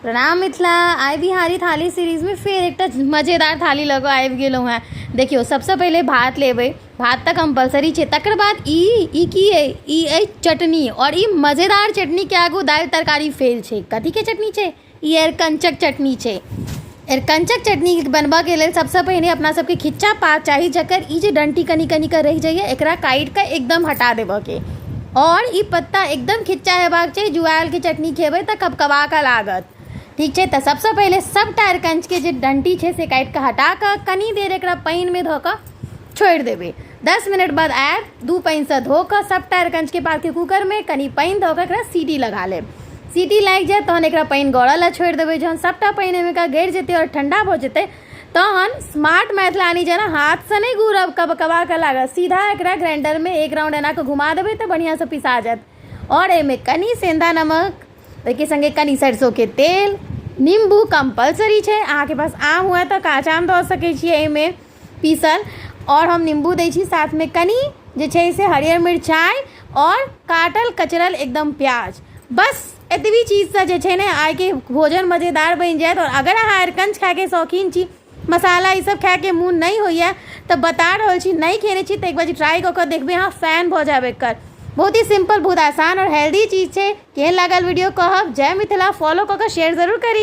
प्रणाम मिथिला। आइ बिहारी थाली सीरीजमे फेर एकटा मजेदार थाली लऽ कऽ आबि गेलहुँ हेँ। देखियौ, सबसँ पहिले भात लेबै। भात तऽ कम्पलसरी छै। तकर बाद ई ई की अइ? ई अइ चटनी। आओर ई मजेदार चटनीके आगू दालि तरकारी फेल छै। कथीके चटनी छै ई? अरिकञ्चक चटनी छै। अरिकञ्चक चटनी बनबऽके लेल सबसँ पहिने अपना सबके खिच्चा पात चाही, जकर ई जे डण्टी कनि कनिके रहि जाइए, एकरा काटिकऽ एकदम हटा देबऽके। आओर ई पत्ता एकदम खिच्चा हेबाक चाही। जुआएलके चटनी खेबै तऽ कबकबाकऽ लागत। ठीक छै? तऽ सबसँ पहिले सबटा अरिकञ्चके जे डण्टी छै से काटिकऽ हटाकऽ कनि देर एकरा पानिमे धऽ कऽ छोड़ि देबै। 10 मिनट बाद आयब, 2 पानिसँ धो कऽ सबटा अरिकञ्चके पातके कूकरमे कनि पानि धऽ कऽ एकरा सीटी लगा लेब। सीटी लागि जायत तहन एकरा पानि गरऽ लए छोड़ि देबै। जहन सबटा पानि एहिमेका गड़ि जेतै आओर ठण्डा भऽ जेतै, तहन स्मार्ट मैथिलानी जेना हाथसँ नहि गुड़ब, कबकबा कऽ लागत, सीधा एकरा ग्राइंडरमे एक राउंड एना कऽ घुमा देबै तऽ बढ़िआँसँ पिसा जायत। आओर एहिमे कनि सेन्धा नमक, ओहिके सङ्गे कनि सरिसोके तेल, निम्बू कम्पलसरी छै। अहाँके पास आम हुए तऽ काँच आम दऽ सकै छियै एहिमे पीसल। आओर हम निम्बू दै छी, साथमे कनि जे छै से हरियर मिरचाइ आओर काटल कचरल एकदम प्याज। बस एतबी चीजसँ जे छै ने आइके भोजन मजेदार बनि जायत। आओर अगर अहाँ अरिकञ्च खायके शौकीन छी, मसाला ईसब खायके मोन नहि होइए, तऽ बता रहल छी, नहि खेने छी तऽ एक बार ट्राइ कऽ कऽ देखबै, अहाँ फैन भऽ जायब एकर। बहुत ही सिम्पल, बहुत आसान आओर हेल्दी चीज छै। केहन लागल वीडियो कहब। जय मिथिला। फॉलो कऽ कऽ शेयर जरूर करी।